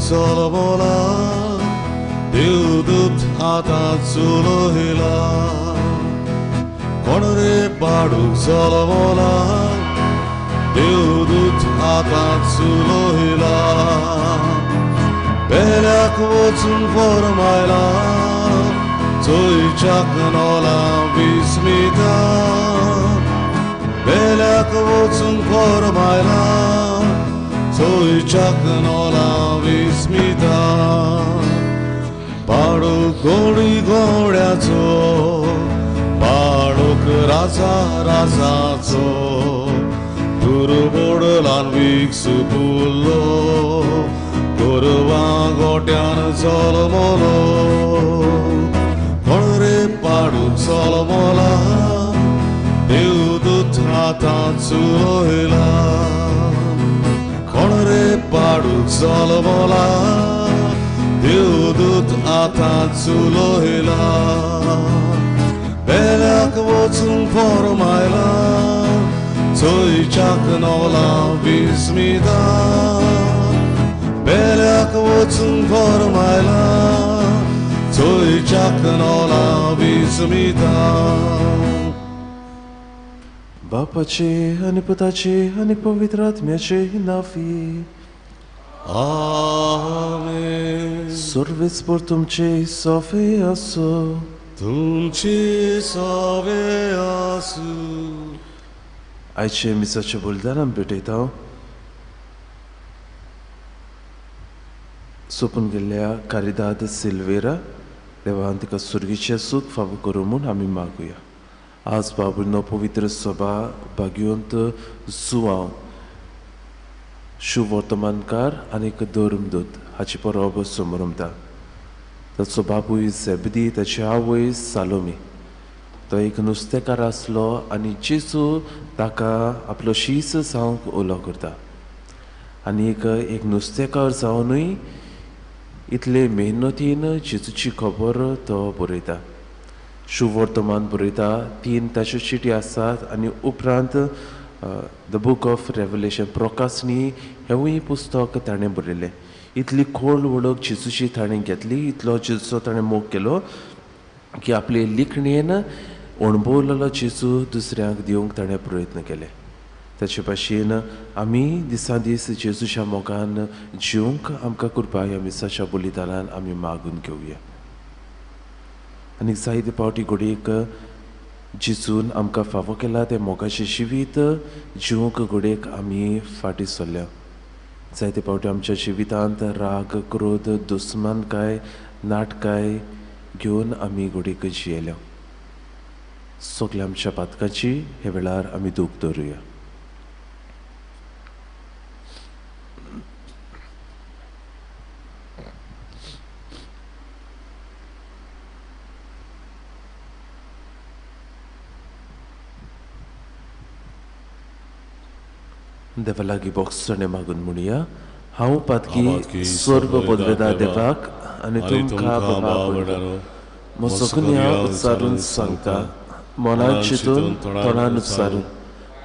जल्मला देवदूत आतां चुलयला कोण रे पाडूक जल्मला देवदूत आतां चुलयला पेल्याक वचून फरमायला चोयच्याक नोला विस्मिता पेल्याक वचून फरमायला चोयच्याक नोला विस्मिता पाडूक गोडी घोड्याचो पाडूक राजा राजाचो दुर्बोडलान वीक सुपुल्लो गोरवां गोट्यान जल्मलो कोण रे पाडूक जल्मला देवदूत आतां चुलयला कोण रे पाडूक जल्मला देवदूत आतां चुलयला पेल्याक वचून फरमायला चोयच्याक नोला विस्मिता पेल्याक वचून फरमायला चोयच्याक नोला विस्मिता. बापाचे आनी पुताचे आनी पवित्र आत्म्याचे नांवी आमेन. सर्वेस्पर तुमचे सोफे आसो तुमचे सोवे आसूं. आयचे मिसाचे बलिदान आमी भेटयता सोंपून गेल्ल्या कारिदाद सिल्वेरा देवान तिका सुर्गीचें सूख फावो करूं म्हूण आमी मागुया. आज बाबुनो पवित्र सभा भाग्यवंत जुवांव शुवर्तमानकार आनी एक धर्मदूत हाची परब समरमता. ताचो बापूय झेबदी, ताची आवय सालोमी. तो एक नुस्तेकार आसलो आनी जेजू ताका आपलो शीस जावंक उलो करता आनी एक नुस्तेकार जावनूय इतले मेहनतीन जेजूची खबर तो बरयता. शुवर्तमान बरयता. 3 ताच्यो चिटी आसात आनी उपरांत the book of revelation प्रकाशनी हेंवूय पुस्तक ताणें बरयलें. इतली खोल वळख जेजूची ताणें घेतली, इतलो जेजूचो ताणें मोग केलो की आपले लिखणेन अणभवलेलो जेजू दुसऱ्यांक दिवंक ताणें प्रयत्न केले. ताचे भाशेन आमी दिसान दीस जेजूच्या मोगान जिवंक आमकां कृपा ह्या मिसाच्या बलिदानान आमी मागून घेवया. आनी जायते फावटी घडयेक जेजून आमकां फावो केला तें मोगाचें जिवीत जिवंक घडयेक आमी फाटीं सरल्या. जायते फावटी आमच्या जिवितांत राग, क्रोध, दुस्मानकाय, नाटकाय घेवन आमी घडयेक जियेल्या. सगल्या आमच्या पातकाची हे वेळार आमी दूख दवरुया. देवा लागीं बोगसणें मागून म्हणया. हांव पातकी सर्व पदवेदार देवाक आनी तुमकां बाबा म्हजो गुन्यांव उच्चारून सांगता. मनान चिंतून, तोंडान उच्चारून,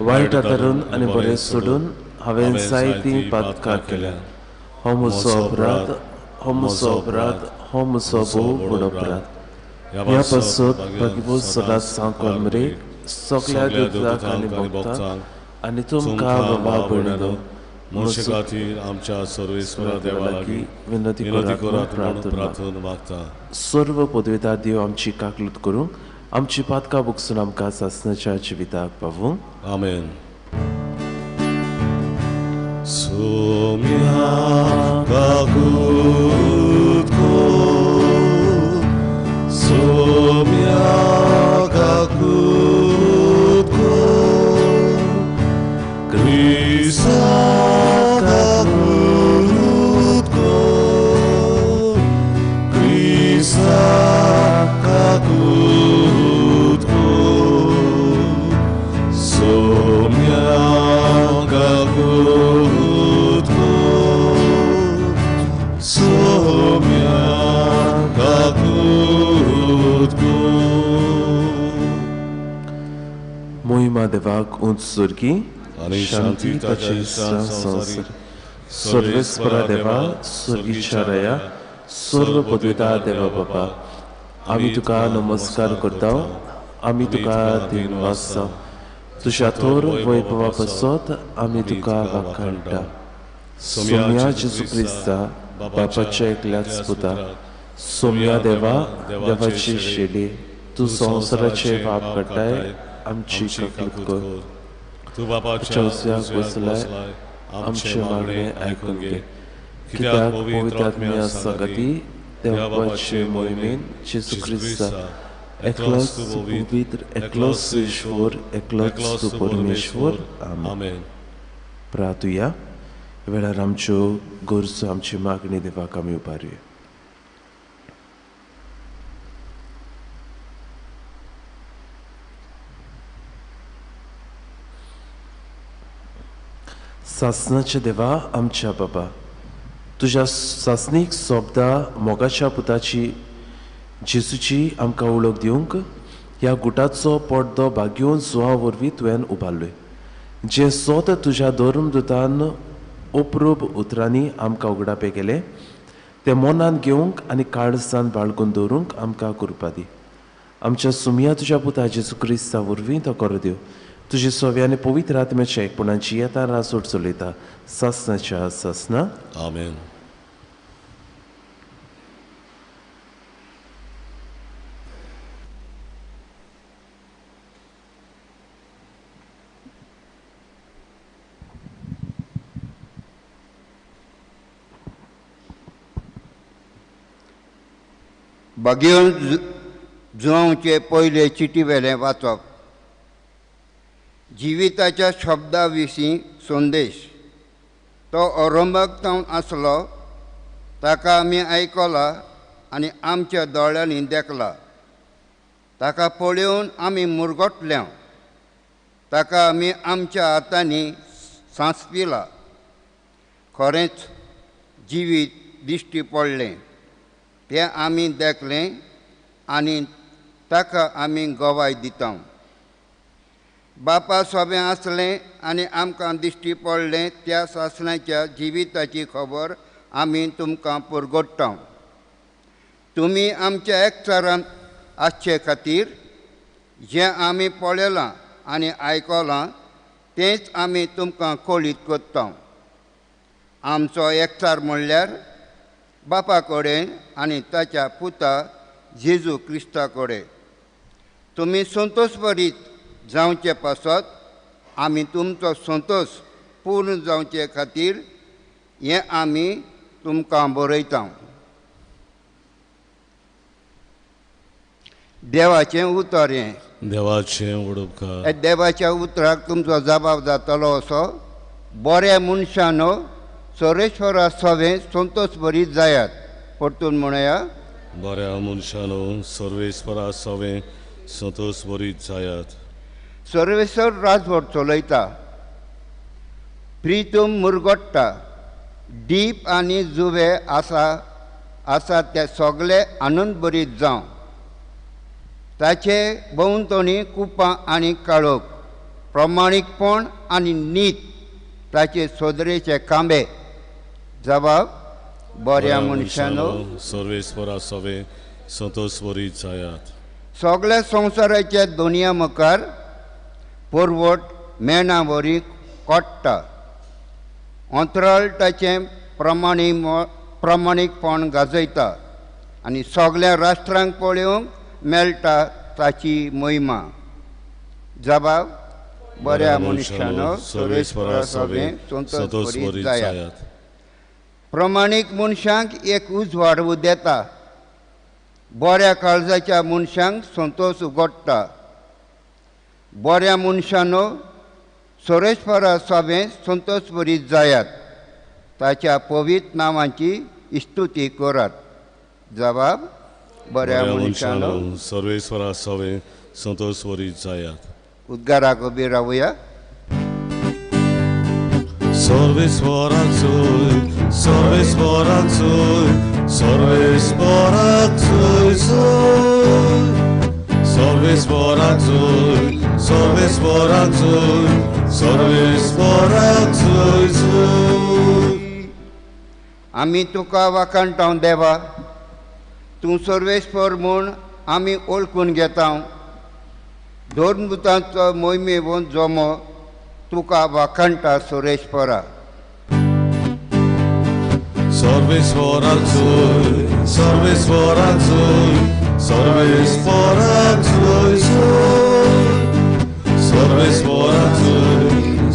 वायट आदारून आनी बरें सोडून हांवें जायतीं पातकां केल्या. हो म्हजो अपराध, हो म्हजो अपराध, हो म्हजो भोव व्हड अपराध. ह्या पासत भगवत सदांच सांगून मरे सगल्या दुदाक आनी भोगतांक आनी तुमकां बाबा भयणीनो म्हजे खातीर आमच्या सर्वेस्परा देवा लागीं विनंती करात म्हूण प्रार्थना मागता. सर्व पदवेदार देव आमची काकलूत करूंक, आमची पातकां भोगसून आमकां सासणाच्या जिविताक पावूंक. आमेन. सोम्या काकूत कर, सोम्या काकूत कर, क्रिस्ता काकूत कर, क्रिस्ता काकूत कर, सोम्या काकूत कर, सोम्या काकूत कर. मोहिमा देवाक उंच सुर्गी आनी शांती ताच्या संवसारी. सर्वेस्परा देवा सर्गीच्या राया सर्व पदविता देवा बापा आमी तुका नमस्कार करता आमी तुका दिनवासता तुज्या थोर वैभवा पासत आमी तुका वाखाणटा. सोम्या जेजू क्रिस्ता बापाच्या एकल्याच पुता सोम्या देवा देवाची शेली तूं संवसाराचे पाप काडटाय आमची काकूत कर. तूं बापाच्या उजव्याक बसलाय आमचें मागणें आयकून घे कित्याक पवित्र आत्म्या सांगाती देवाचे मोहिमेन जेजू क्रिस्ता एकलोच पवित्र एकलोच ईश्वर एकलोच तूं परमेश्वर. आमेन. प्रार्थुया. वेळार आमच्यो गरजो आमची मागणी देवाक आमी उबारुया. सासनाचे देवा आमच्या बाबा तुज्या सासनीक सोबदा मोगाच्या पुताची जेजूची आमकां वळख दिवंक ह्या गुटाचो पडदो भाग्योवन जुवा वरवीं तुवें उबारलोय जें सोत तुज्या धर्मदूतान उपरूप उतरांनी आमकां उगडापे केलें तें मनांत घेवंक आनी काळजान बाळगून दवरूंक आमकां कृपा दी. आमच्या सुमया तुज्या पुता जेजू क्रिस्ता वरवीं तो करो दिव. तुजे सव्या आनी पवित्र आत्म्याच्या एकपणाची येता राजवट चलयता सासनाच्या सासना. आमेन. बागेवन जुवांचे पयले चिटी वेलें वाचप. जिविताच्या शब्दा विशीं संदेश. तो औरंगाक जावन आसलो ताका आमी आयकला आनी आमच्या दोळ्यांनी देखला. ताका पळोवन आमी मुरगटल्या ताका आमी आमच्या हातांनी सांसपिला. खरेंच जिवीत दिश्टी पडलें तें आमी देखलें आनी ताका आमी गवाय दिता. बापा सोबें आसलें आनी आमकां दिश्टी पडलें त्या सासणाच्या जिविताची खबर आमी तुमकां पुरगोडटा. तुमी आमच्या एकचारांत आसचे खातीर जें आमी पळयलां आनी आयकलां तेंच आमी तुमकां कळीत करता. आमचो एकचार म्हणल्यार बापा कडेन आनी ताच्या पुता जेजू क्रिस्ता कडेन. तुमी संतोश भरीत जावचे पासत आमी तुमचो संतोश पूर्ण जावचे खातीर हें आमी तुमकां बरयता. देवाचें उतर हें देवाचें उडोवप देवाच्या उतराक तुमचो जबाब जातलो असो बऱ्या मनशानो सर्वेश्वरा सवें संतोश भरीत जायात. परतून म्हणया बऱ्या मनशानो सर्वेश्वरा सवें संतोश भरीत जायात. सर्वेश्वर राजवट चलयता प्रितूम मुरगट्टा दीप आनी जुवे आसा आसा ते सगळे आनंद भरीत जावं. ताचे भोंवतणी कुपां आनी काळोख प्रमाणीकपण आनी नीत ताचे सोदरेचे खांबे. जबाब बऱ्या मनशानो सर्वेश्वरा सवें संतोश भरीत जायात. सगळ्या संवसाराच्या दुनिया मुखार पोरवट मेणा वरी कोट्टा अंतराळ ताचें प्रमाणीकपण गाजयता आनी सगळ्या राष्ट्रांक पळोवंक मेळटा ताची महिमा. जबाब बऱ्या मनशानो सर्वेश्वरा सवें संतोश भरीत जायात. प्रमाणीक मनशांक एक उजवाड उदेता बऱ्या काळजाच्या मनशांक संतोश उगडटा. बऱ्या मनशानो सर्वेश्वरा सवें संतोश भरीत जायात ताच्या पवित्र नांवाची स्तुती करात. जबाब बऱ्या मनशानो सर्वेश्वरा सवें संतोश भरीत जायात. उद्गाराक उबी रावया. सर्वेश्वराचोय सर्वेश्वराचोय सर्वेश्वराचोय सर्वेश्वराचोय सर्वेश्वराचोय सर्वेश्वराचोय. आमी तुका वाखाणटाव देवा. तूं सर्वेस्पर म्हूण आमी ओळखून घेता. धर्मदुतांचो मोहिमेवन जमो तुका वाखाणटा सर्वेस्परा. सर्वेस्पराचोय सर्वेस्पराचोय सर्वेस्पराचोय सर्वेस्पराचोय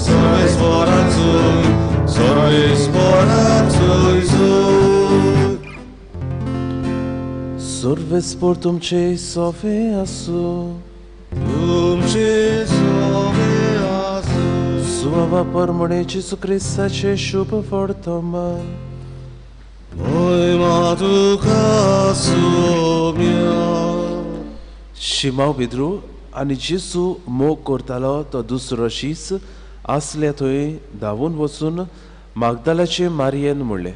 सर्वेस्पराचोय सर्वेस्पराचोय. सर्वेस्पर तुमचे सोफे आसूं. तुमचे सोफे आसूं. सुवावा परमणे जेजू क्रिस्ताचें शुभ वर्तमान. शिमाव पेद्रू आनी जेजू मोग करतालो तो दुसरो शीस आसले थंय धांवून वचून मागदालाचे मारयेन म्हणलें,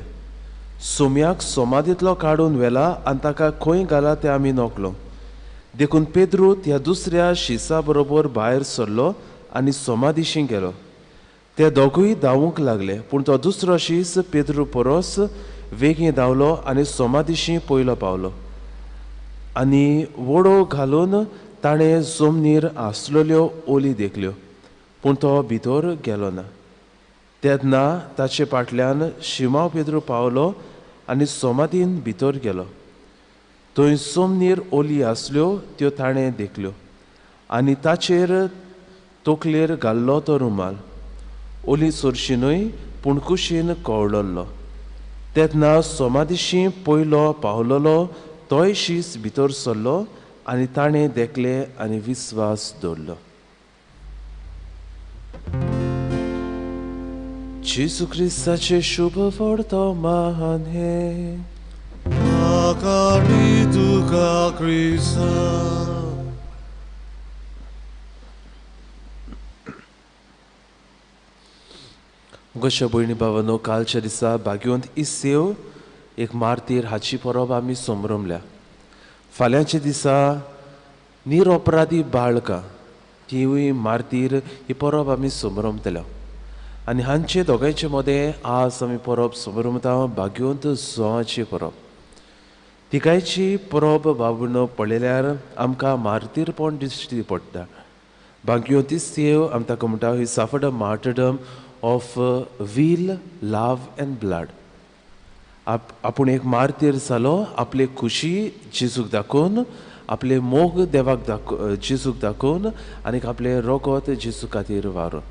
सोम्याक सोमादींतलो काडून व्हेला आनी ताका खंय घाला तें आमी नकलो. देखून पेद्रू त्या दुसऱ्या शिसा बरोबर भायर सरलो आनी सोमादिशीं गेलो. ते दोगूय धांवूंक लागले, पूण तो दुसरो शीस पेद्रू परस वेगीं धांवलो आनी सोमादिशीं पयलो पावलो आनी वडो घालून ताणें जमनीर आसलेल्यो ओली देखल्यो, पूण तो भितर गेलो ना. तेन्ना ताचे फाटल्यान शिमाव पेद्रू पावलो आनी सोमादीन भितर गेलो. थंय जमनीर ओली आसल्यो त्यो ताणें देखल्यो आनी ताचेर तकलेर घाल्लो तो रुमाल ओली चडशी न्हय पूण कुशीन कवळल्लो. तेन्ना सोमादिशीं पयलो पावलोलो तोय शीस भितर सरलो आनी ताणें देखलें आनी विस्वास दवरलो. जेजू क्रिस्ताचें शुभ वर्तमान हें. तुका क्रिस्ता. गोश्या भयणी भावानो, कालच्या दिसा भाग्यवंत इसेव एक मार्तीर हाची परब आमी समरमल्या. फाल्यांच्या दिसा निरपराधी बाळकां तिवूय मार्तीर ही परब आमी समरमतल्या. आनी हांचे दोगांयचे मदें आज आमी परब समरमता भाग्यवंत जुवांची परब. तिगांयची परब बाबून पळयल्यार आमकां मार्तीरपण दिश्टी पडटा. भाग्यवंत इसेव आमी ताका म्हणटा he suffered a martyrdom of will, love and blood. आपूण एक मार्तीर जालो आपले खुशी जेजूक दाखोवन, आपले मोग देवाक जेजूक दाखोवन आनी आपलें रोगत जेजू खातीर वारोवन.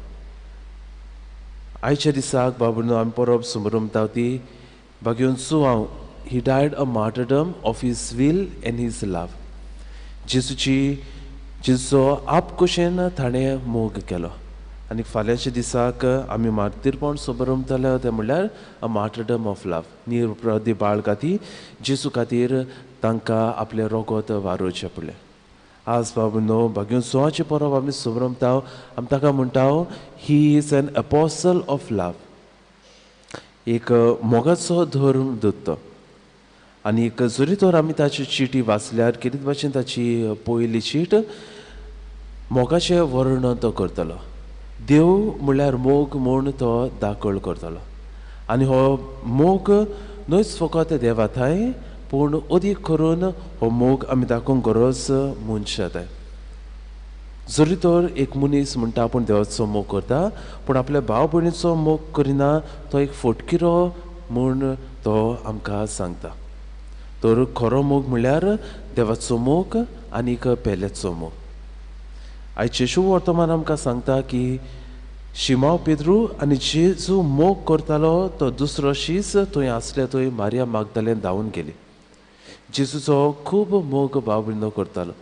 आयच्या दिसाक बाबून आमी परब समरमता ती भाग्यवंत Joao. He died a martyrdom of his will and his love. जेजूचो आपकुशेन ताणें मोग केलो. आनी फाल्यांच्या दिसाक आमी मार्तीरपण समरमतले तें म्हणल्यार अ मार्टरडम ऑफ लव. निरपराधी बाळ खातीर जेजू खातीर तांकां आपलें रोगत वारोवचें पडलें. आज बाबू न्हू भाग्यवंत जुवांची परब आमी समरमता. आमी ताका म्हणटा he is an apostle of love. एक मोगाचो धर्म दत्तो. आनी एक जरी तर आमी ताची चिटी वाचल्यार कितें भाशेन ताची पयली चीट मोगाचें वर्णन तो करतलो. देव म्हणल्यार मोग म्हूण तो दाखल करतलो. आनी हो मोग न्हयच फकत देवा थांय पूण अदीक करून हो मोग आमी दाखोवंक गरज मनशा थांय. जरी तर एक मनीस म्हणटा आपूण देवाचो मोग करता पूण आपल्या भाव भयणीचो मोग करिना तो एक फटकिरो म्हूण तो आमकां सांगता. तर खरो मोग म्हणल्यार देवाचो मोग आनीक पेल्याचो मोग. आयचें शुभ वर्तमान आमकां सांगता की शिमाव पेद्रू आनी जेजू मोग करतालो तो दुसरो शीस थंय आसले थंय मारिया मागदालेन धांवून गेली. जेजूचो खूब मोग भाव भयणो करतालो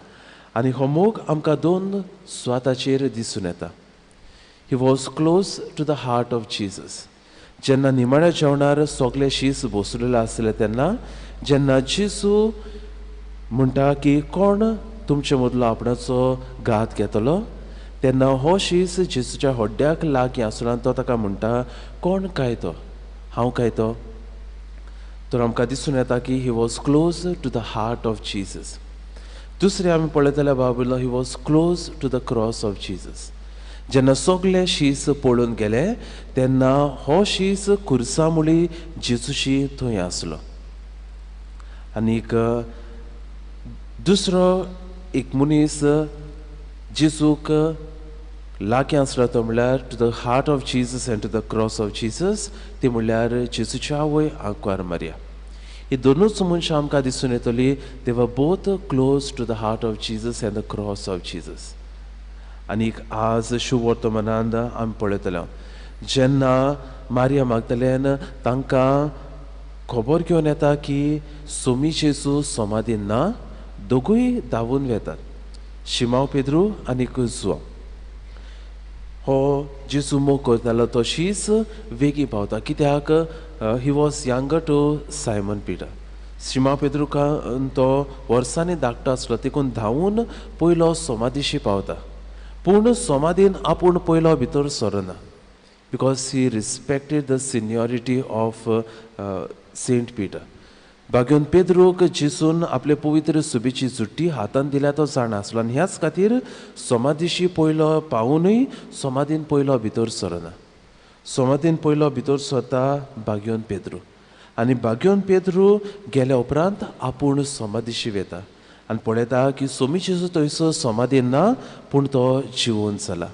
आनी हो मोग आमकां दोन स्वाताचेर दिसून येता. He was close to the heart of Jesus. जेन्ना निमाण्या जेवणार सगळे शीस बसलेले आसले तेन्ना जेन्ना जेजू म्हणटा की कोण तुमचे मदलो आपणाचो घात घेतलो तेन्ना हो शीस जेजूच्या हड्ड्याक लागीं आसलो आनी तो ताका म्हणटा कोण काय तो, हांव काय तो. तर आमकां दिसून येता की he was close to the heart of Jesus. दुसरें आमी पळयतल्या बाबुलो he was close to the cross of Jesus. जेन्ना सगळे शीस पळोवन गेले तेन्ना हो शीस खुर्सा मुळी जेजूशी थंय आसलो. आनीक दुसरो एक मनीस जेजूक लागीं आसलो तो म्हणल्यार to the heart of Jesus and to the cross of Jesus, ती म्हणल्यार जेजूची आवय आंकवार मारिया. ही दोनूच मनशां आमकां दिसून येतली, they were both close to the heart of Jesus and the cross of Jesus. आनीक आज शुभवर्तमानान आमी पळयतले जेन्ना मारिया मागतल्यान तांकां खबर घेवन येता की सोमी जेजू समाधीन ना, दोगूय धांवून वेतात, शिमाव पेद्रू आनीक जुआंव. हो जेजू मोग करतालो तो शीस वेगीं पावता, कित्याक he was younger to Simon Peter. शिमाव पेद्रूका तो वर्सांनी धाकटो आसलो, देखून धांवून पयलो समाधीशी पावता. पूण समाधीन आपूण पयलो भितर सरना, because he respected the seniority of Saint Peter. बागेवन पेद्रूक जेजून आपले पवित्र सुबेची जुट्टी हातान दिल्या तो जाणा आसलो आनी ह्याच खातीर समाधीशी पयलो पावुनूय समाधीन पयलो भितर सरना. समाधीन पयलो भितर सरता बागेवन पेद्रू आनी बागेवन पेद्रू गेल्या उपरांत आपूण समाधीशी वेता आनी पळयता की सोमी जेजू थंयसर समाधीन ना, पूण तो जिवोन जाला.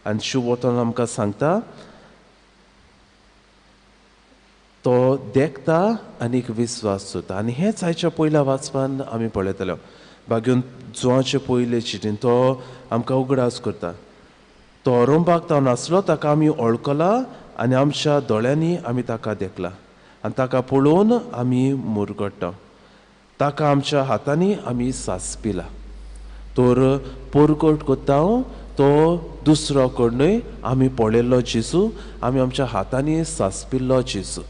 आनी शुभवर्तमान आमकां सांगता तो देखता आनी एक विस्वास जाता. आनी हेंच आयच्या पयल्या वाचपान आमी पळयतले. बागेवन जुवाचे पयले चिटीन तो आमकां उगडास करता, तो अरंबाक तो नासलो, ताका आमी वळखला आनी आमच्या दोळ्यांनी आमी ताका देखला आनी ताका पळोवन आमी मुरगट्टा, ताका आमच्या हातांनी आमी सासपिला. तर परगट करता तो दुसरो कडनूय आमी पळयल्लो जेजू, आमी आमच्या हातांनी सासपिल्लो जेजू.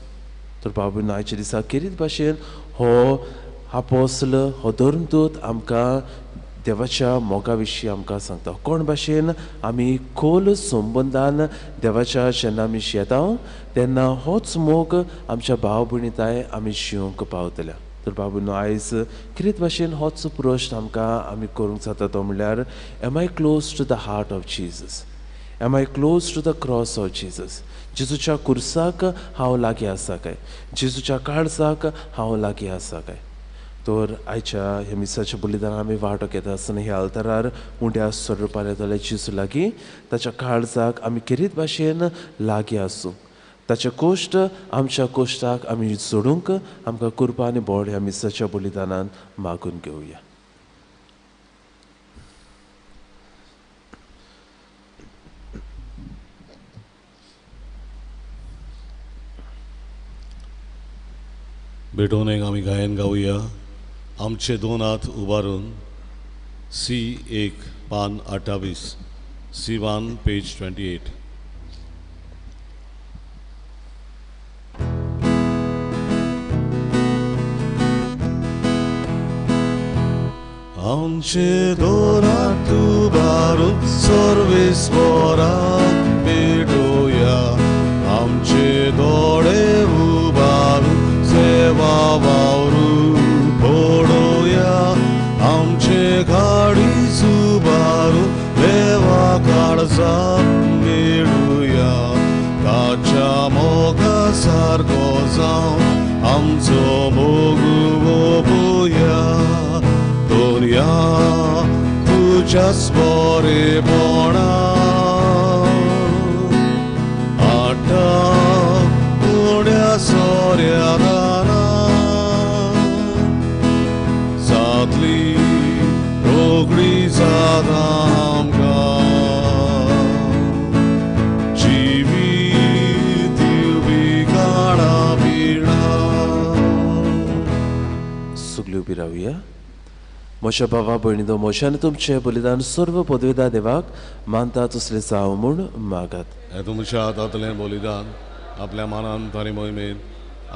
तर बाबू आयच्या दिसा खेरीत भाशेन हो आपोस्ल हो धर्मदूत आमकां देवाच्या मोगा विशीं आमकां सांगता. कोण भाशेन आमी खोल संबंदान देवाच्या जेन्ना आमी येता तेन्ना होच मोग आमच्या भाव भयणीताय आमी जिवंक पावतल्या. तर बाबू आयज खेरीत भाशेन होच प्रश्न आमकां आमी करूंक जाता, तो म्हणल्यार am I close to the heart of Jesus, am I close to the cross of Jesus? जेजूच्या कुर्साक हांव लागीं आसा काय, जेजूच्या काळजाक हांव लागीं आसा काय? तर आयच्या ह्या मिसाच्या बलिदान आमी वांटो घेता आसतना ह्या अल्तारार उंड्या स्वरुपान येतले जेजू लागीं, ताच्या काळजाक आमी खेरीत भाशेन लागीं आसूं, ताचे कोश्ट आमच्या कोश्टाक आमी जोडूंक आमकां कृपा आनी बळ ह्या मिसाच्या बलिदानान मागून घेवया. भेटोवन एक आमी गायन गावया. आमचे दोन हात उबारून सी 1 पान 28, सी 1 पेज 28. आमचे दोन हात उबारून सर्वेस्वराक भेटोया, आमचे दोळे उबारून सेवा वावरू पडोया, आमचे गाडी सुबारून देवा काळजाक मेळुया, ताच्या मोगा सारको जावन आमचो मोग ओपुया. दोनया तुज्याच बरेपणा आटा उण्या सोऱ्या दाना जातली रोगडी जाता आमकां जिवीत दिवपी काणा पिणा. सगळी उबी रावया. म्हज्या भावा भयणीनो, म्हज्या आनी तुमचें बलिदान सर्व पदवेदा देवाक मानता तसलें जावं म्हूण मागात. हें तुमच्या हातांतलें बलिदान आपल्या मानान तारी मोहिमेन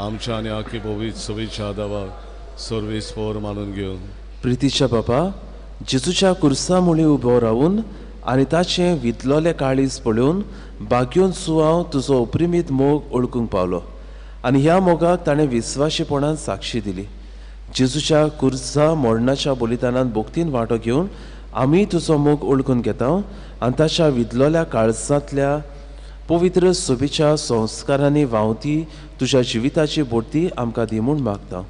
आमच्या आनी आखी पवित्र सविच्छा देवाक सर्वीस फोर मानून घेवन. प्रितीच्या बाबा, जेजूच्या कुर्सा मुळी उबो रावून आनी ताचें वितलोलें काळीज पळोवन बागयोन सुवाव तुजो उपरिमीत मोग ओळखूंक पावलो आनी ह्या मोगाक ताणें विस्वाशीपणान साक्षी दिली. जेजूच्या कुर्सा मरणाच्या बलिदानान भक्तीन वांटो घेवन आमी तुजो मोग ओळखून घेता आनी ताच्या विदलोल्या काळजांतल्या पवित्र सोबीच्या संस्कारांनी व्हांवती तुज्या जिविताची बोडती आमकां दी म्हूण मागता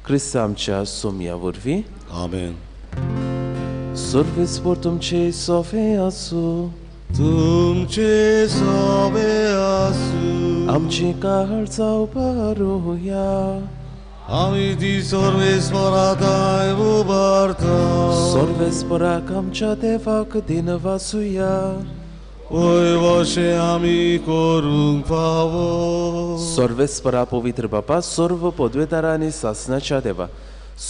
क्रिस्त आमच्या सोमया वरवीं. आमेन. सर्वेस्पर तुमचे सोफे आसूं. तुमचे सोबे आसूं. आमची काळजां उबारुया. आमी ती सर्वेस्परा थंय उबारता. सर्वेस्पराक आमच्या देवाक दिनवासुया. वय वशें आमी करूंक फावो. सर्वेस्परा पवित्र बापा, सर्व पदवेदारा आनी सासनाच्या देवा,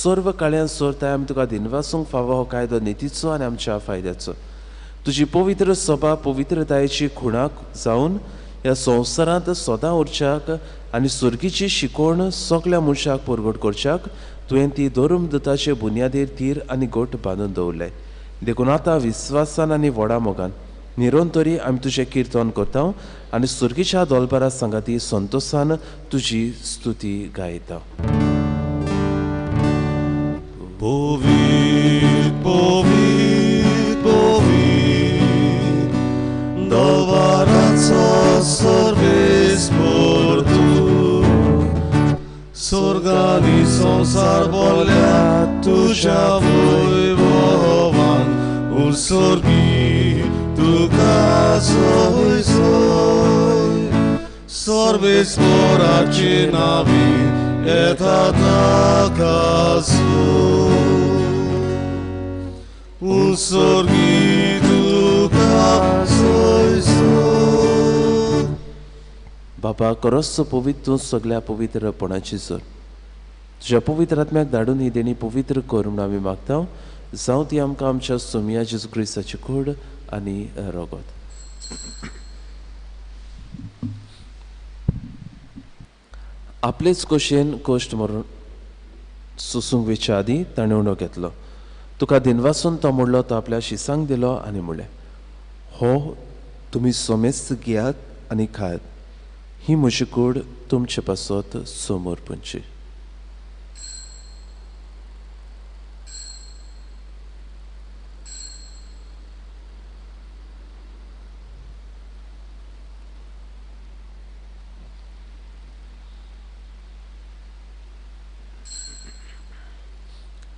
सर्व काळ्यान सोरताय आमी तुका दिनवासूंक फावो हो कायदो नितीचो आनी आमच्या फायद्याचो. तुजी पवित्र सभा पवित्रतायेची खुणाक जावन ह्या संवसारांत सदां उरच्याक आनी सुर्गीची शिकवण सगल्या मनशाक परगट करच्याक तुवें ती धर्मदूताचे बुन्यादीर तीर आनी गोट बांदून दवरले. देखून आतां विस्वासान आनी व्हडा मोगान निरंतरी आमी तुजें किर्तन करता आनी सुर्गीच्या दोलबारा सांगाती संतोसान तुजी स्तुती गायता. पवित्र पवित्र पवित्र दलबाराचो सर्वेस्पर तूं, स्वर्गानी संवसार बोल्या तुज्या वैभवान, उत्सर्गी तुका सोय सोय. सर्वेस्पराचे नावी येता ताका सूं, उत्सर्गी तुका सोय सोय. बाबा करसचो पवित्र तूं सगल्या पवित्रपणाची जोर तुज्या पवित्र आत्म्याक धाडून ही देणी पवित्र कर म्हूण आमी मागता. जावं ती आमकां आमच्या सोमया जेजू क्रिस्ताची कूड आनी रगत. आपलेच कशेन कश्ट मरून सोसूंक वेच्या आदीं ताणें उणो घेतलो. तुका दिनवासून तो म्हणलो, तो आपल्या शिसांक दिलो आनी म्हणलें, हो तुमी सोमेस्त घेयात आनी खायात, ही म्हजी कूड तुमचे पासत समर्पणची.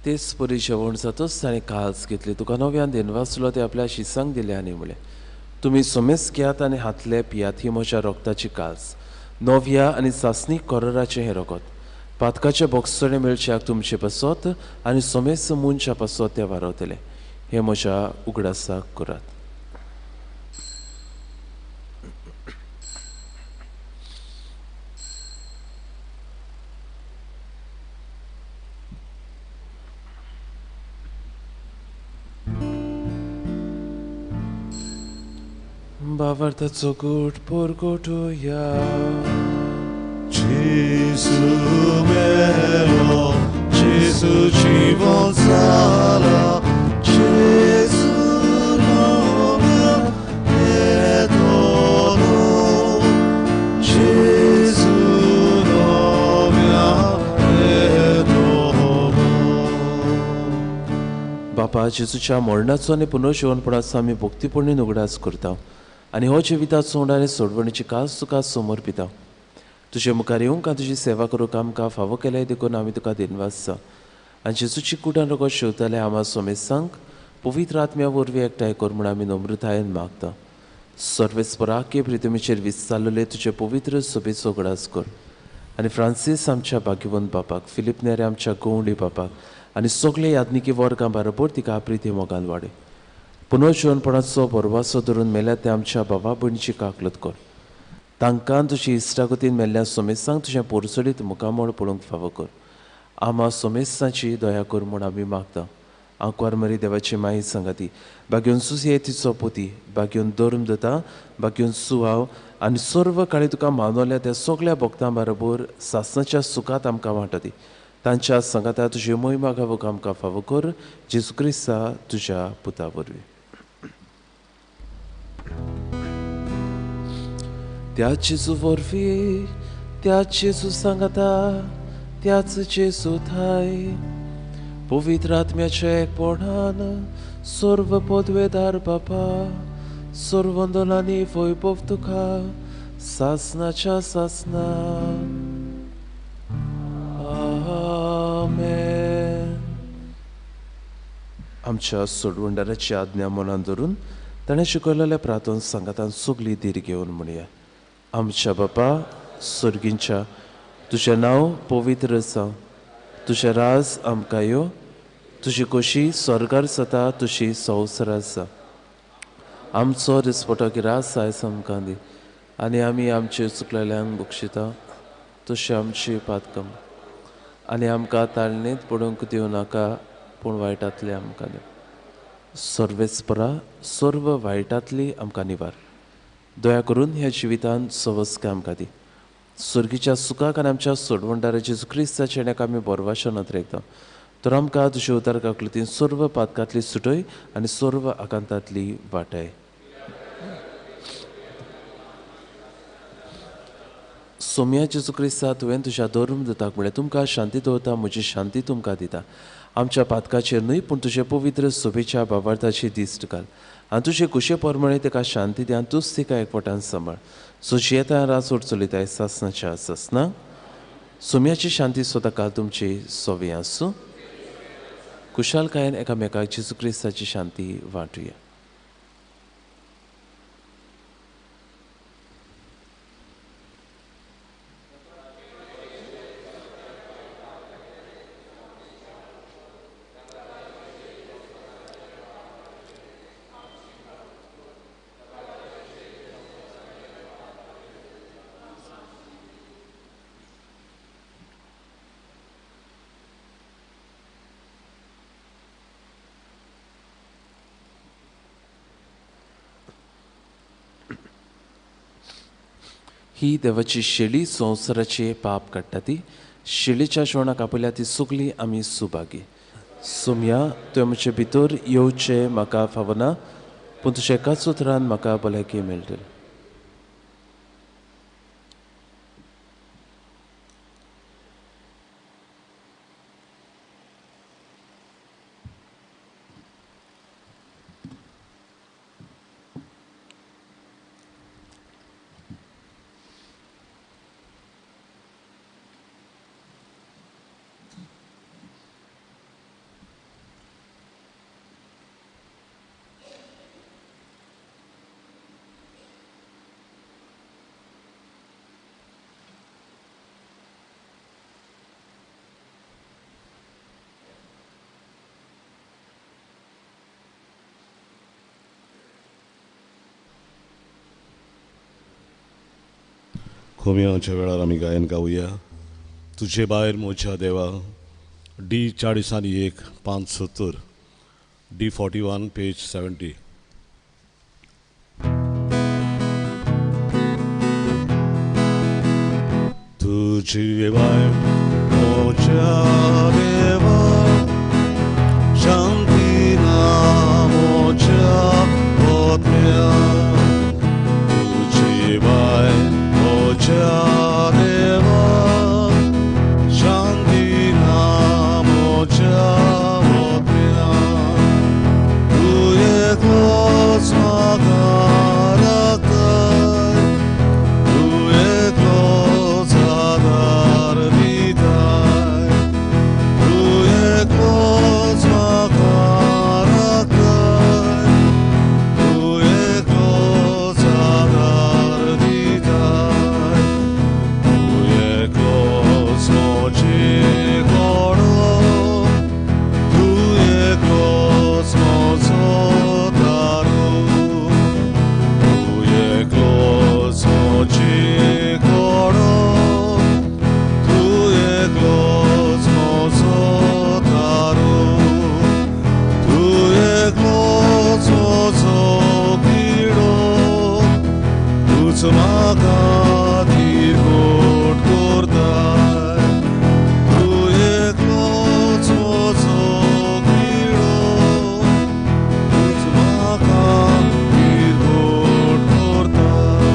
तेच परी जेवण जातच ताणें काळज घेतली, तुका नव्यान दिनवासलो, ते आपल्या शिसांक दिले आनी म्हणलें, तुमी सोमेस घेयात आनी हातले पियात, ही म्हज्या रोगताची काळज, नव्या आनी सासणीक कोरराचें हें रगत, पातकाचे बोगसणे मेळच्याक तुमचे पासत आनी सोमेस मनशा पासत तें वारवतलें. हें म्हज्या उगडासाक करात. बाबार्थाचो गोट परगटुया. जेजू मेलो, जेजू जिवन जाला, जेजू नव्यान येतलो, जेजू नव्यान येतलो. बापा, जेजूच्या मरणाचो आनी पुनर्जिवनपणाचो आमी भक्तीपणी उगडास करता आनी हो जिविताचो आनी सोडवणीची कास तुका समर्पिता. तुजे मुखार येवंक आनी तुजी सेवा करूंक आमकां फावो केल्याय देखून आमी तुका दिनवासता. आनी जेजूची कुडान रगत शेवताले आमा सोमेसांक पवित्र आत्म्या वरवीं एकठांय कर म्हूण आमी नम्रतायेन मागता. सर्वेस्पराके प्रितमीचेर विस्तारलेले तुजे पवित्र सभेचो उगडास कर आनी फ्रांसीस आमच्या भाग्यवंत बापाक, फिलीप नेरे आमच्या गवंडी बापाक आनी सगळे याज्ञिकी वर्गां बरोबर तिका प्रिती मोगान वाडय. पुनर्जिवनपणाचो बरवासो धरून मेल्या त्या आमच्या बाबा भयणीची काकलत कर. तांकां तुजी इश्टागतीन मेल्ल्या सोमेसांक तुजें पोरसडीत मुखामळ पळोवंक फावो कर. आमा सोमेसांची दया कर म्हूण आमी मागता. आंकवार मरी देवाची माई सांगाती, बागेवन सुसये तिचो पोती, बागेवन धर्म दता, बागेवन सुवाव आनी सर्व काळी तुका मानवल्या त्या सगल्या भक्तां बरोबर सासणाच्या सुखात आमकां वांटती. तांच्या सांगाता तुजी मोहिमा गावूंक आमकां फावो कर, जेजू क्रिस्ता तुज्या पुता वरवीं. त्याच जेजू वरवीं, त्याच जेजू सांगाता, त्याच जेजू थाय पवित्र आत्म्याचे एकपणान सर्व पदवेदार बापा सर्वंदनांनी वैभव तुका सासनाच्या सासना. आमेन. आमच्या सोडवणदाराची आज्ञा मनान धरून ताणें शिकयलेल्या प्रार्थन सांगातान सगळी धीर घेवन म्हणया. आमच्या बापा सर्गींच्या, तुजें नांव पवित्र जावं, तुजें राज आमकां यो, तुजी खोशी स्वर्गार जाता तुजी संवसारार जावं. आमचो दिसपटो गिरास आयज आमकां दी आनी आमी आमचे चुकलेल्यांक बक्षिता तशी आमची पातकम, आनी आमकां ताळणीत पडूंक दिवं नाका पूण वायटांतली आमकां दी. सर्वेस्परा सर्व वायटांतली आमकां निवार. दया करून ह्या जिवितांत सवस्काय आमकां दी. सर्गीच्या सुखाक आनी आमच्या सोडवणदारा जेजू क्रिस्ताच्या येण्याक आमी बोरवाशा नदरेकता. तर आमकां तुज्या उदार काकलुतीन सर्व पातकांतली सुटय आनी सर्व आकांतांतली वाटाय. सोम्या जेजू क्रिस्ता, तुवें तुज्या धर्मदूताक म्हळें, तुमकां शांती दवरता, म्हजी शांती तुमकां दिता. आमच्या पातकाचेर न्हय पूण तुजे पवित्र सोबेच्या बाबार्थाची दिश्ट घाल आनी तुजे कुशे परमळे ताका शांती दी आनी तूंच तिका एकवटान सांबाळ. सो जियेता राजवट चलयताय सासनाच्या सासना. सोम्याची शांती सदांकाळ तुमची सोवी आसूं. कुशालकायेन एकामेकाक जेजू क्रिस्ताची शांती वांटुया. ही देवाची शेळी संवसाराचे पाप काडटा ती शेळीच्या जेवणाक आपल्या ती सगळी आमी सुभागी. सोम्या, तुवें म्हजे भितर येवचें म्हाका फावना पूण तुज्या एकाच उतरान म्हाका भलायकी मेळटली. खोमयाच्या वेळार आमी गायन गावया. तुजे भायर म्हज्या देवा, डी 40 आनी 1 5 70, डी 41 पेज 70. तुजे भायर म्हज्या देवा, शांती ना म्हज्या आत्म्या. तुजे भायर म्हज्या देवा, शांती ना म्हज्या आत्म्या. तूं एकलोच म्हाका राखताय, तूं एकलोच आदार दिताय. तूं एकलोच म्हाका राखताय, तूं एकलोच आदार दिताय. तूं एकलोच म्हजे कोडो, तूं एकलोच म्हजो तारो. तूं एकलोच म्हजे कोडो, तूं एकलोच म्हजो तारो. तूं एकलोच म्हजो किडो, तूंच म्हाका थिरगोट करताय. तूं एकलोच म्हजो किडो, तूंच म्हाका थिरगोट करताय.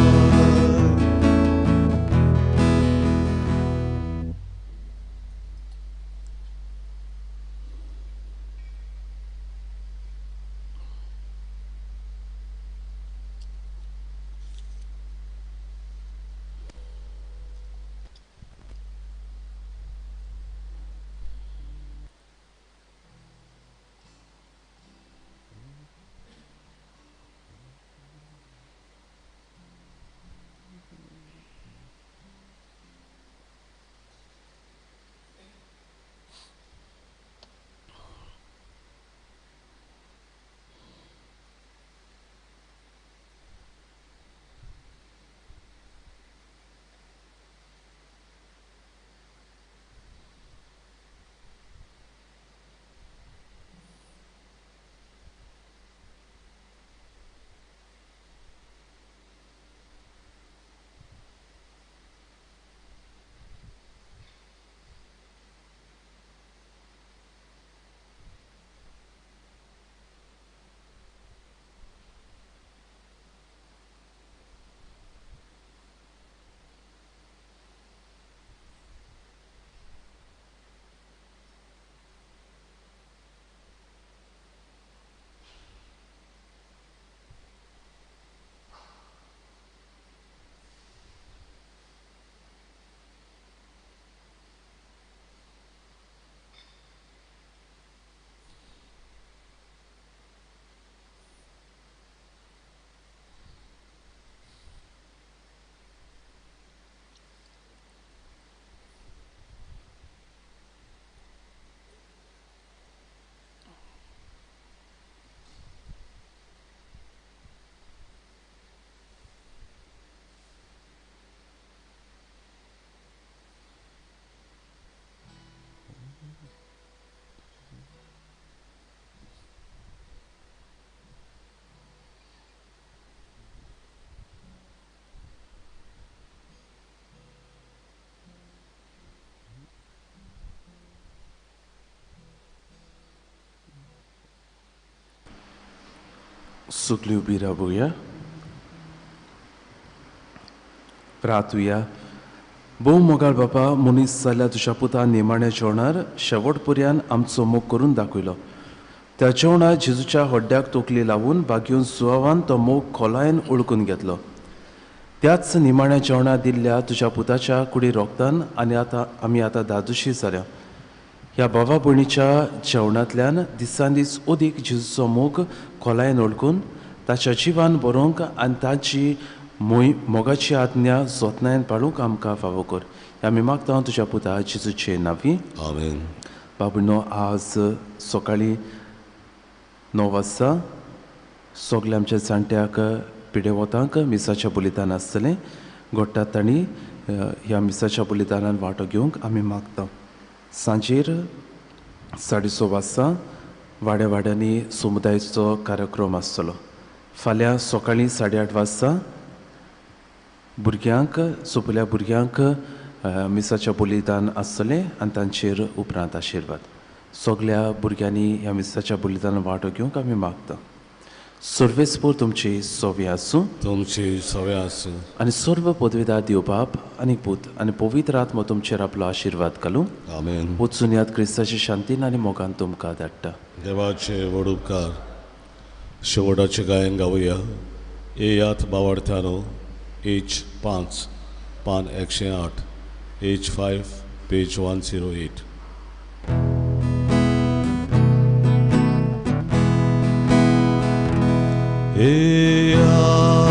सगळीं उबी रावया, प्रार्थुया. भोव मोगाळ बापा, मनीस जाल्या तुज्या पुता निमाण्या जेवणार शेवट पर्यान आमचो मोग करून दाखयलो. त्या जेवणार जेजूच्या हड्ड्याक तोकली लावून बागेवन सुवावान तो मोग खोलायेन ओळखून घेतलो. त्याच निमाण्या जेवणां दिल्ल्या तुज्या पुताच्या कुडी रोगतान आनी आतां आमी आतां दादोशी जाल्या. ह्या भावा भयणीच्या जेवणांतल्यान दिसान दीस अदीक जेजूचो मोग खोलायेन ओळखून ताच्या जिवान बरोवंक आनी ताची मोगाची आज्ञा जतनायेन पाळूंक आमकां फावो कर. आमी मागता तुज्या पुता जेजूचे नांवी, आमेन. बाबुनो, आज सकाळीं 9 वाजता सगल्या आमच्या जाणट्याक पिडेवोतांक मिसाच्या बलिदान आसतलें. घडटात तांणी ह्या मिसाच्या बलिदानान वांटो घेवंक आमी मागता. सांजेर 6:30 वाजता वाड्या वाड्यांनी समुदायाचो कार्यक्रम आसतलो. फाल्यां सकाळीं 8:30 वाजता भुरग्यांक, सोंपल्या भुरग्यांक मिसाच्या बलिदान आसतलें आनी तांचेर उपरांत आशिर्वाद. सगल्या भुरग्यांनी ह्या मिसाच्या बलिदान वांटो घेवंक आमी मागता. सर्वेस्पोर तुमची सवे आसूं, तुमची सवे आसूं. आनी सर्व पदवीदार देव बाप आनी पूत आनी पवित्र आत्मो तुमचेर आपलो आशिर्वाद घालूं. आमेन. वचून याद क्रिस्ताची शांतीन आनी मोगान तुमकां धाडटा. देवाचे व्हड उपकार. शेवटाचें गायन गावया. येयात बावार्थ्यानो, एच 5 पान 108, एच 5 पेज 108. येयात